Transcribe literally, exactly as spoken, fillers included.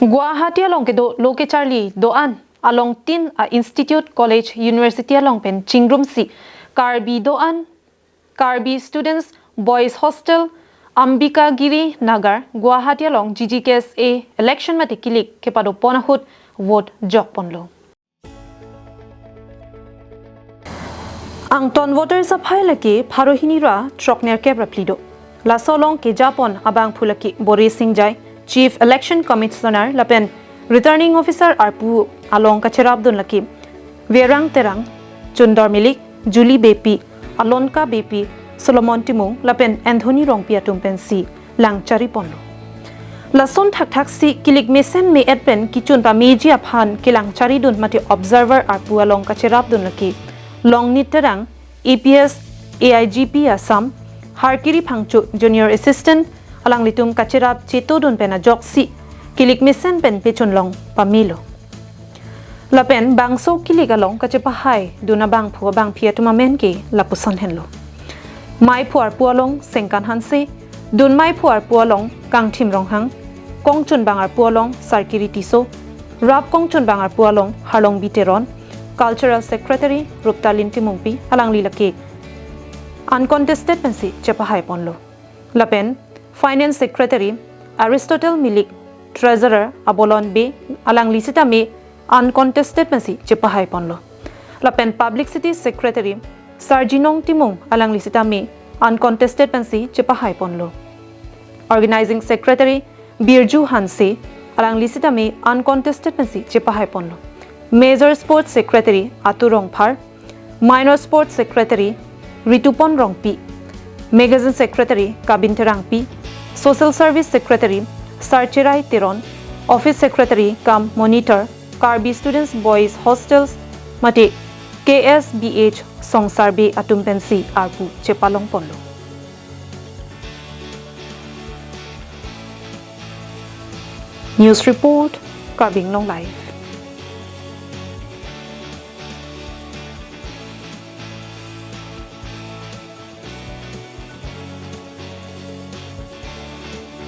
Guwahati along kedo lo kecharli do-an along tin a institute, college, university along pen chingrumsi Karbi do-an, Karbi Students Boys Hostel, Ambika Giri Nagar, Guwahati along G G K S A election mate kilik kepadopon ahut vote jokponlo. Angton voters aphai lake pharo hini ra throknerkep ra phli do. Laso along kejapon abangphu lake Bore Sing Jai, Chief Election Commissioner lapen Returning Officer arpu along kacherapdun lake Verang Terang, Chundor Milik, Julie Beypi, Alonka Beypi, Solomon Timung lapen Anthony Rongpi atum pensi langchariponlo. Lason thakthaksi kilik mesen me-et pen kechun pameji aphan kelangcharidun mate observer arpu along kacherapdun lake Longnit Terang, A P S, A I G P Assam, Harkiri Phangcho, Junior Assistant, alanglitum kacherap chetodun pen ajoksi kilik mesen pen pechunlong pamelo. Lapen bangso kilik along kachepahaidun abangphu abangphi atum amen ke lapuson henlo. Maiphu arpu along Sengkan Hanse, dun maiphu arpu along Kangthim Ronghang, kongchunbang arpu along Sarkiri Tisso, rap kongchunbang arpu along Harlongbi Teron, Cultural Secretary Ruptalin Timungpi, alangli lake uncontested pensi chepahaiponlo. Lapen Finance Secretary Aristotle Milik, Treasurer Abolon Bey, alangli sitame uncontested pensi chepahaiponlo. Lapen Publicity Secretary Sarjinong Timung, alangli sitame uncontested pensi chepahaiponlo. Organizing Secretary Birju Hanse, alangli sitame uncontested pensi chepahaiponlo. Major Sports Secretary Atu Rongphar, Minor Sports Secretary Ritupon Rongpi, Magazine Secretary Kabin Terangpi, Social Service Secretary Sarcherai Teron, Office Secretary cum Monitor, Karbi Students Boys Hostels mate K S B H Songsar Bey atum pensi arpu chepalongponlo. News Report, Karbi Anglong Live.